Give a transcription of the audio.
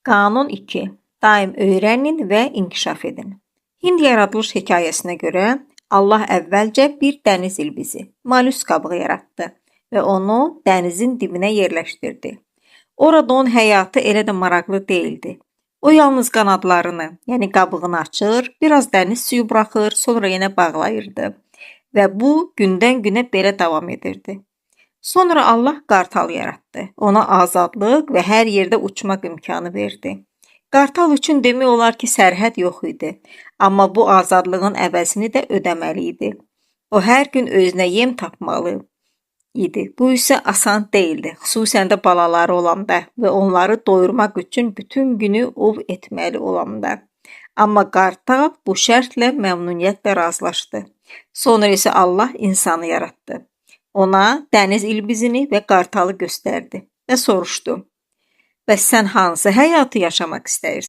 Qanun 2. Daim öyrənin və inkişaf edin. Hind yaradılış hekayəsinə görə Allah əvvəlcə bir dəniz ilbizi, mollyusk qabığı yaratdı və onu dənizin dibinə yerləşdirdi. Orada onun həyatı elə də maraqlı deyildi. O yalnız qanadlarını, yəni qabığını açır, biraz dəniz suyu buraxır, sonra yenə bağlayırdı. Və bu gündən-günə belə davam edirdi. Sonra Allah qartal yaratdı. Ona azadlıq və hər yerdə uçmaq imkanı verdi. Qartal üçün demək olar ki, sərhəd yox idi. Amma bu azadlığın əvəzini də ödəməli idi. O hər gün özünə yem tapmalı idi. Bu isə asan deyildi, xüsusən də balaları olanda və onları doyurmaq üçün bütün günü ov etməli olanda. Amma qartal bu şərtlə məmnuniyyətlə razılaşdı. Sonra isə Allah insanı yaratdı. Ona dəniz ilbizini və qartalı göstərdi və soruşdu: "Bəs sən hansı həyatı yaşamaq istəyirsən?"